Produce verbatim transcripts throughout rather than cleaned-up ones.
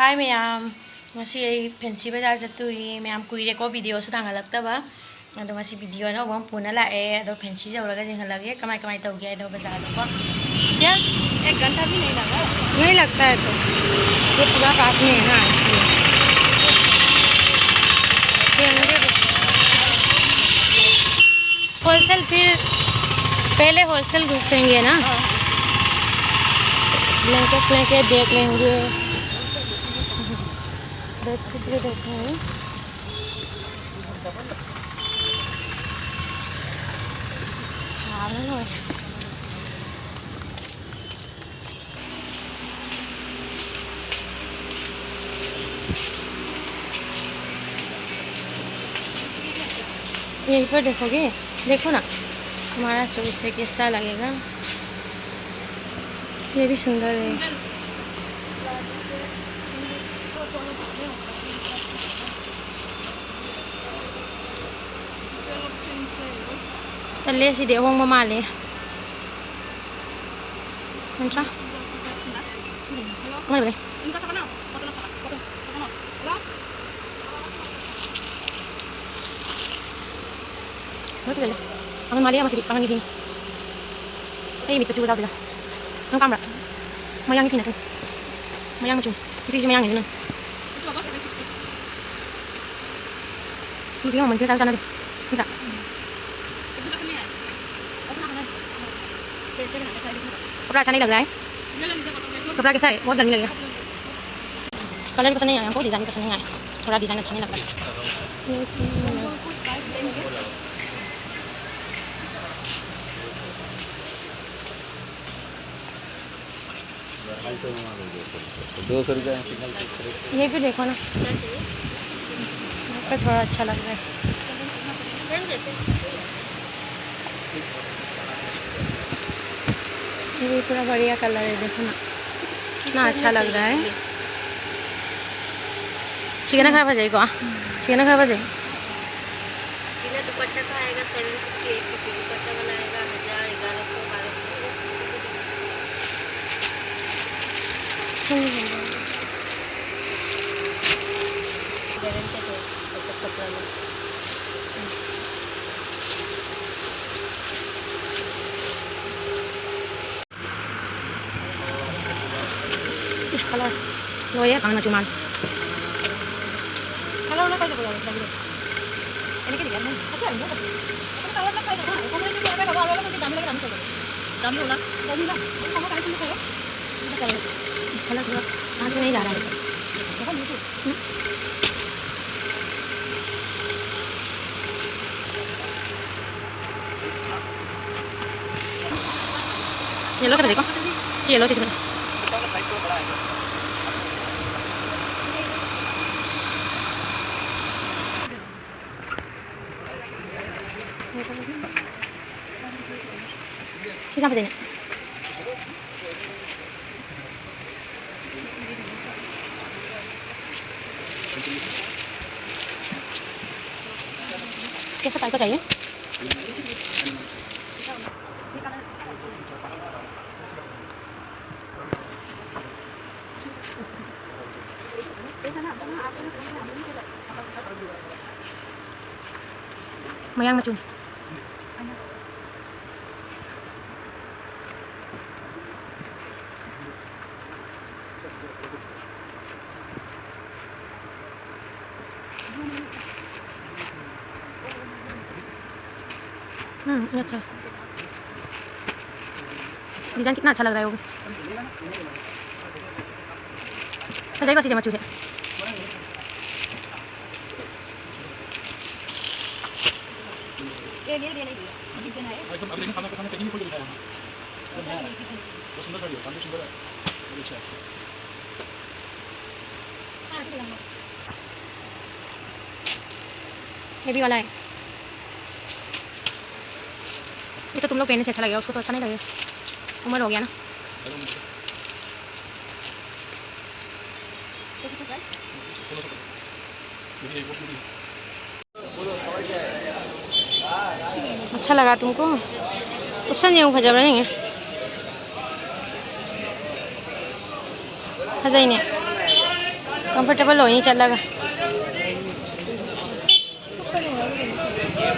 ꯍꯥꯏ ꯃꯌꯥꯝ, ꯉꯁꯤ ꯑꯩ ꯐꯦꯟꯁꯤ ꯕꯖꯥꯔ ꯆꯠꯇꯣꯔꯤ꯫ ꯃꯌꯥꯝ ꯀꯨꯏꯔꯦꯀꯣ ꯚꯤꯗꯤꯑꯣꯁꯨ ꯊꯥꯡꯒꯠꯂꯛꯇꯕ꯫ ꯑꯗꯣ ꯉꯁꯤ ꯚꯤꯗꯤꯑꯣ ꯑꯅꯧꯕ ꯑꯃ ꯄꯨꯅ ꯂꯥꯛꯑꯦ꯫ ꯑꯗꯣ ꯐꯦꯟꯁꯤ ꯌꯧꯔꯒ ꯌꯦꯡꯍꯜꯂꯒꯦ ꯀꯃꯥꯏ ꯀꯃꯥꯏ ꯇꯧꯒꯦ ꯍꯥꯏꯗꯣ ꯕꯖꯥꯔꯗꯀꯣ꯫ क्या? एक घंटा भी नहीं लगा। नहीं लगता है तो। ये पूरा पास में है ना, इसलिए। सेंगे। होलसेल फिर, पहले होलसेल घुसेंगे ना। ब्लैंकेट्स लेके देख लेंगे। बेडशीट भी देखेंगे। ꯁꯥꯕꯅ ꯂꯣꯏꯔꯦ꯫ यहीं पर देखोगे, देखो ना, हमारा चॉइस है, कैसा लगेगा। ये भी सुंदर है। ꯇꯜꯂꯦ, ꯁꯤꯗꯤ ꯑꯍꯣꯡꯕ ꯃꯥꯜꯂꯦ꯫ ꯅꯠꯇ꯭ꯔꯥ? ꯑꯃ ꯂꯩꯕꯅꯦ꯫ ꯂꯣꯏ ꯐꯖꯩꯗ꯫ ꯄꯥꯡꯒꯜ ꯃꯥꯜꯂꯤ ꯌꯥꯝ ꯃꯁꯤꯗꯤ, ꯄꯥꯡꯒꯜꯒꯤ ꯐꯤꯅꯤ꯫ ꯑꯩ ꯃꯤꯠꯇ ꯆꯨꯕ ꯆꯥꯎꯗꯦꯗ꯫ ꯅꯪ ꯄꯥꯝꯕ꯭ꯔꯥ? ꯃꯌꯥꯡꯒꯤ ꯐꯤ ꯅꯠꯇꯦ꯫ ꯃꯌꯥꯡ ꯃꯆꯨ꯫ ꯅꯨꯄꯤꯁꯨ ꯃꯌꯥꯡꯅꯤꯅꯦ ꯅꯪ꯫ ꯐꯤꯁꯤꯒ ꯃꯃꯜꯁꯤꯒ ꯆꯥꯟꯗꯤ ꯆꯥꯟꯅꯗꯦ꯫ ꯅꯠꯇ꯭ꯔꯥ? कपड़ा अच्छा नहीं लग रहा है। कपड़ा कैसा है? बहुत गर्मी लग रहा है। कलर भी पसंद नहीं आया हमको, डिज़ाइन पसंद नहीं आया। थोड़ा डिज़ाइन अच्छा नहीं लग रहा है। दो सौ रुपये में सिंगल पीस खरीद। ये भी देखो ना, यहाँ पे थोड़ा अच्छा लग रहा है। ये भी पूरा बढ़िया कलर है, देखो ना, कितना अच्छा लग रहा है। ꯁꯤꯒꯅ ꯈꯔ ꯐꯖꯩꯀꯣ? ꯁꯤꯒꯅ ꯈꯔ ꯐꯖꯩ꯫ बिना दुपट्टा का आएगा सेवन फिफ्टी, एट फिफ्टी, दुपट्टा वाला आएगा हज़ार, ग्यारह सौ, बारह सौ। ꯂꯣꯏꯔꯦ, ꯀꯥꯡ ꯃꯆꯨ ꯃꯥꯜꯂꯦ꯫ ꯀꯂꯔ ꯑꯣꯏꯅ ꯀꯥꯏꯗ ꯀꯂꯔ ꯑꯣꯏꯅ ꯂꯩꯒꯦ? ꯑꯩꯅ ꯀꯩꯗꯤ ꯌꯥꯝ ꯑꯁꯤ ꯌꯥꯝ ꯌꯣꯛꯀꯗꯦ꯫ ꯑꯗꯨꯝ ꯀꯂꯔ ꯂꯞ ꯁꯥꯏꯗ ꯁꯥ ꯀꯣꯃꯦꯟ ꯀꯂꯔ ꯀꯥꯏꯗ ꯋꯥ ꯂꯣꯏꯅ ꯗꯥꯝ ꯂꯩꯒ ꯗꯥꯝ ꯇꯧꯕ꯫ ꯗꯥꯝ ꯌꯣꯛꯂ? ꯗꯥꯝ ꯌꯣꯛꯂ? ꯑꯗꯨꯝ ꯀꯂꯔ ꯀꯂꯔ ꯁꯤꯟꯕ ꯁꯥꯏꯌꯣ꯫ ꯁꯤꯗ ꯀꯂꯔ꯫ ꯀꯂꯔ ꯁꯤꯗ ꯉꯥꯏꯍꯥꯛ ꯂꯩꯔ ꯌꯥꯔꯅꯤ꯫ ꯃꯐꯝ ꯌꯣꯛꯇꯣ꯫ ꯎꯝ꯫ ꯌꯦꯜꯂꯣꯁꯦ ꯐꯖꯩꯀꯣ? ꯁꯤ ꯌꯦꯜꯂꯣꯁꯤꯁꯨ ꯐꯖꯩ꯫ ꯁꯤꯁꯨ ꯌꯥꯝ ꯐꯖꯩꯅꯦ꯫ कैसा टाइप का चाहिए? ꯃꯌꯥꯡ ꯃꯆꯨꯅꯤ꯫ हम्म, ये अच्छा है। डिजाइन कितना अच्छा लग रहा है वो भी। सजाई का चीज़ मत छूटे। एकदम, अब लेकिन सामने के सामने packing भी खोल के दिखाया है। एकदम नया है। बहुत सुंदर साड़ी है, काफी सुंदर है। बहुत अच्छा है। ये भी वाला है। ये तो तुम लोग पहनने से अच्छा लगेगा, उसको तो अच्छा नहीं लगेगा, उम्र हो गया ना। अच्छा लगा तुमको? ऑप्शन ये फजब नहीं है। फजई ने कंफर्टेबल हो नहीं चलेगा।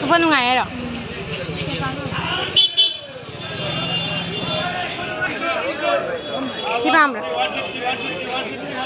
ꯊꯨꯞꯄ ꯅꯨꯡꯉꯥꯏ ꯍꯥꯏꯔꯣ? ꯁꯤ ꯄꯥꯝꯕ꯭ꯔꯥ?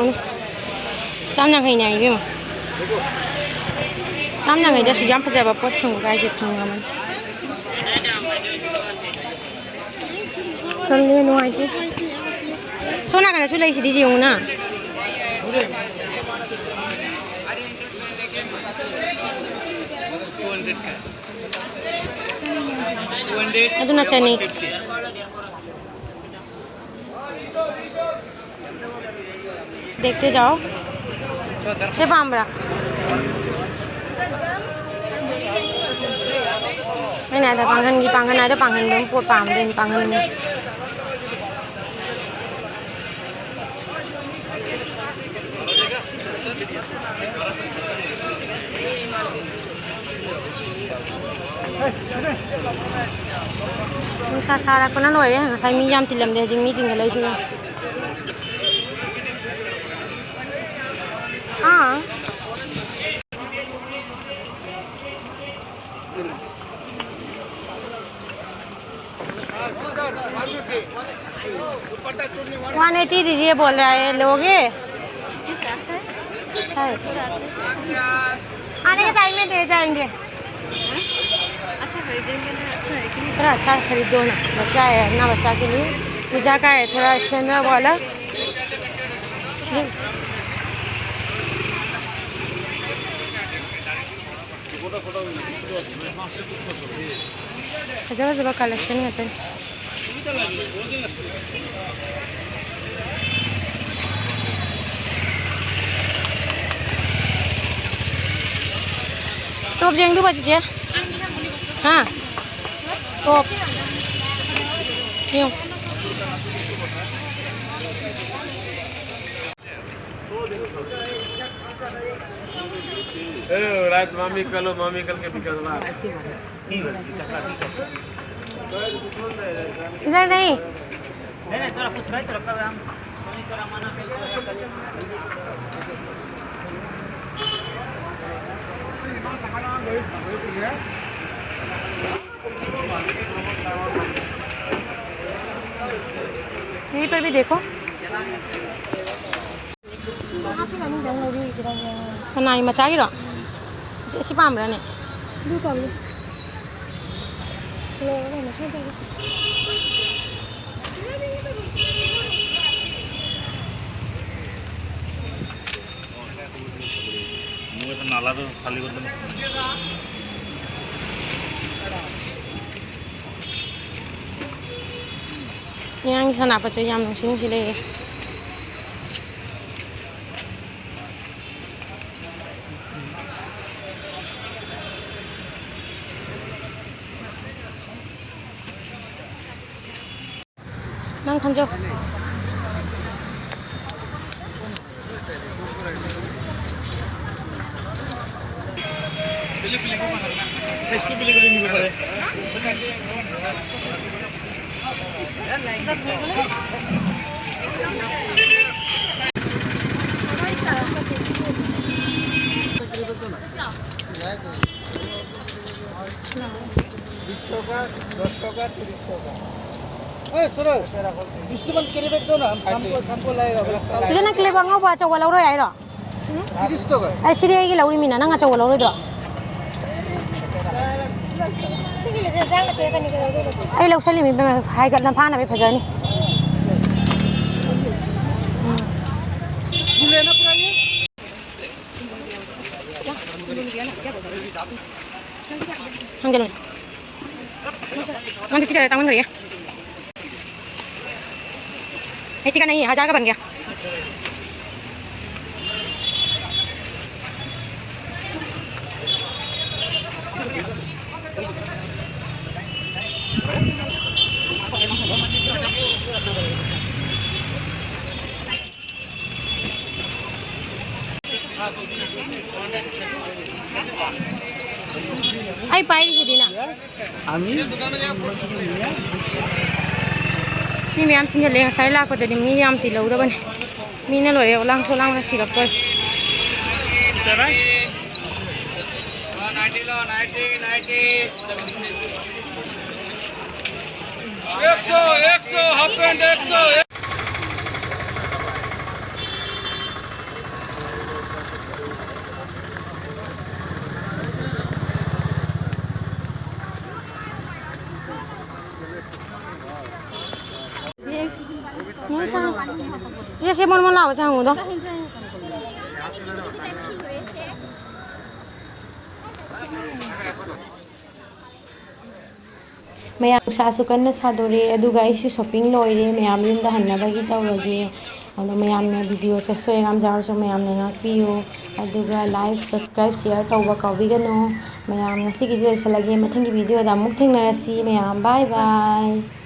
ꯌꯦꯡꯉꯨꯅꯦ꯫ ꯆꯥꯝ ꯌꯥꯡꯈꯩꯅꯦ ꯍꯥꯏ ꯏꯕꯦꯝꯃ꯫ ꯆꯥꯝ ꯌꯥꯡꯈꯩꯗꯁꯨ ꯌꯥꯝ ꯐꯖꯕ ꯄꯣꯠ ꯐꯪꯕ ꯀꯥꯏꯁꯦ ꯐꯪꯉꯕꯅꯤ꯫ ꯇꯜꯂꯦ, ꯅꯨꯡꯉꯥꯏꯇꯦ꯫ ꯁꯣꯝ ꯅꯥꯀꯟꯗꯁꯨ ꯂꯩꯁꯤꯗꯤ ꯌꯦꯡꯉꯨꯅ꯫ ꯑꯗꯨꯅ ꯆꯅꯤ꯫ देखते जाओ। ꯁꯤ ꯄꯥꯝꯕ꯭ꯔꯥ? ꯑꯩꯅ ꯍꯥꯏꯗ ꯄꯥꯡꯒꯟꯒꯤ, ꯄꯥꯡꯒꯟ ꯍꯥꯏꯗ ꯄꯥꯡꯒꯟꯗꯣ ꯄꯣꯠ ꯄꯥꯝꯗꯣꯏꯅꯤ, ꯄꯥꯡꯒꯟ꯫ ꯅꯨꯡꯁꯥ ꯁꯥꯔꯛꯄꯅ ꯂꯣꯏꯔꯦ꯫ ꯉꯁꯥꯏ ꯃꯤ ꯌꯥꯝ ꯇꯤꯜꯂꯝꯗꯦ, ꯍꯧꯖꯤꯛ ꯃꯤ ꯇꯤꯟꯈꯠꯂꯛꯏꯁꯤꯒ꯫ हाँ। वन एटी दीजिए, बोल रहा है, लोगे? अच्छा है। आने के टाइम में दे जाएंगे। अच्छा खरीदेंगे ना, अच्छा है कि नहीं? थोड़ा अच्छा खरीदो ना, बच्चा है, अपना बच्चा के लिए। पूजा का है, थोड़ा स्टैंडर्ड वाला। ꯐꯖ ꯐꯖꯕ ꯀꯂꯦꯛꯁꯟ ꯉꯥꯛꯇꯅꯤ꯫ ꯇꯣꯞ ꯌꯦꯡꯗꯨꯕ ꯆꯤꯆꯦ? ꯍꯥ? ꯇꯣꯞ꯫ ꯌꯦꯡꯉꯨ꯫ ए, रात मामी कल, मामी कल के बिकल बा। इधर नहीं। नहीं, नहीं, तोरा कुछ नहीं, तोरा कल हम, तोरा मना कर। यहीं पर भी देखो। ꯀꯅꯥꯒꯤ ꯃꯆꯥꯒꯤꯔꯣ? ꯁꯤ, ꯁꯤ ꯄꯥꯝꯕ꯭ꯔꯥꯅꯦ? ꯑꯗꯨ ꯄꯥꯝꯃꯤ꯫ ꯂꯧꯔꯣ ꯀꯩꯅꯣ, ꯁ꯭ꯋꯥꯏꯗꯒꯤ꯫ ꯑꯉꯥꯡꯒꯤ ꯁꯅꯥꯄꯣꯠꯁꯨ ꯌꯥꯝ ꯅꯨꯡꯁꯤ ꯅꯨꯡꯁꯤ ꯂꯩꯌꯦ꯫ ꯅꯪ ꯈꯟꯖꯧ꯫ বিশ টাকা, দশ টাকা, তিরিশ টাকা। এই, সুরজ, বিশ টাকা ক্যারি ব্যাগ দাও না, हम शाम को, शाम को लाएगा, बोला, कल। ꯏꯆꯦ, ꯅꯪ ꯀ꯭ꯂꯤꯞ ꯑꯉꯧꯕ ꯑꯆꯧꯕ ꯂꯧꯔꯣꯏ ꯍꯥꯏꯔꯣ? ꯇꯤꯔꯤꯁ ꯇꯥꯀꯥ꯫ ꯑꯩ ꯁꯤꯗꯤ ꯑꯩꯒꯤ ꯂꯧꯔꯤꯃꯤꯅ, ꯅꯪ ꯑꯆꯧꯕ ꯂꯧꯔꯣꯏꯗ꯭ꯔꯣ? ꯑꯩ ꯂꯧꯁꯜꯂꯤꯃꯤ, ꯏꯕꯦꯝꯃ, ꯍꯥꯏꯒꯠꯅ ꯐꯥꯅꯕ ꯐꯖꯅꯤ꯫ ꯅꯪꯗꯤ ꯁꯤ ꯀꯌꯥ ꯇꯥꯡꯃꯟꯈ꯭ꯔꯦ? ꯑꯩꯠꯇꯤ ꯀꯥꯟꯅꯩꯌꯦ, ꯍꯖꯥꯔꯒ ꯕꯟꯒꯦ꯫ ꯑꯩ ꯄꯥꯏꯔꯤꯁꯤꯗꯤꯅ꯫ ꯑꯃꯤ? ꯃꯤ ꯃꯌꯥꯝ ꯊꯤꯟꯖꯜꯂꯦ꯫ ꯉꯁꯥꯏ ꯂꯥꯛꯄꯗꯗꯤ ꯃꯤ ꯌꯥꯝ ꯇꯤꯜꯍꯧꯗꯕꯅꯦ꯫ ꯃꯤꯅ ꯂꯣꯏꯔꯦ, ꯂꯥꯡꯁꯨ ꯂꯥꯡꯅ ꯁꯤꯔꯛꯇꯣꯔꯦ꯫ ꯏꯆꯦ, ꯁꯤ ꯃꯣꯟ ꯃꯣꯟ ꯂꯥꯎꯕꯁꯦ ꯍꯪꯉꯨꯗꯣ꯫ ꯃꯌꯥꯝ ꯅꯨꯡꯁꯥꯁꯨ ꯀꯟꯅ ꯁꯥꯗꯣꯔꯛꯑꯦ, ꯑꯗꯨꯒ ꯑꯩꯁꯨ shopping ꯂꯣꯏꯔꯦ, ꯃꯌꯥꯝ ꯌꯨꯝꯗ ꯍꯟꯅꯕꯒꯤ ꯇꯧꯔꯒꯦ꯫ ꯑꯗꯣ ꯃꯌꯥꯝꯅ video ꯁꯦ ꯁꯣꯏ ꯉꯥꯝ ꯌꯥꯎꯔꯁꯨ ꯃꯌꯥꯝꯅ ꯉꯥꯛꯄꯤꯌꯨ, ꯑꯗꯨꯒ like, subscribe, share ꯇꯧꯕ ꯀꯥꯎꯕꯤꯒꯅꯨ꯫ ꯃꯌꯥꯝ ꯉꯁꯤꯒꯤꯗꯤ ꯂꯣꯏꯁꯤꯜꯂꯒꯦ, ꯃꯊꯪꯒꯤ video ꯗ ꯑꯃꯨꯛ ꯊꯦꯡꯅꯔꯁꯤ ꯃꯌꯥꯝ, bye bye꯫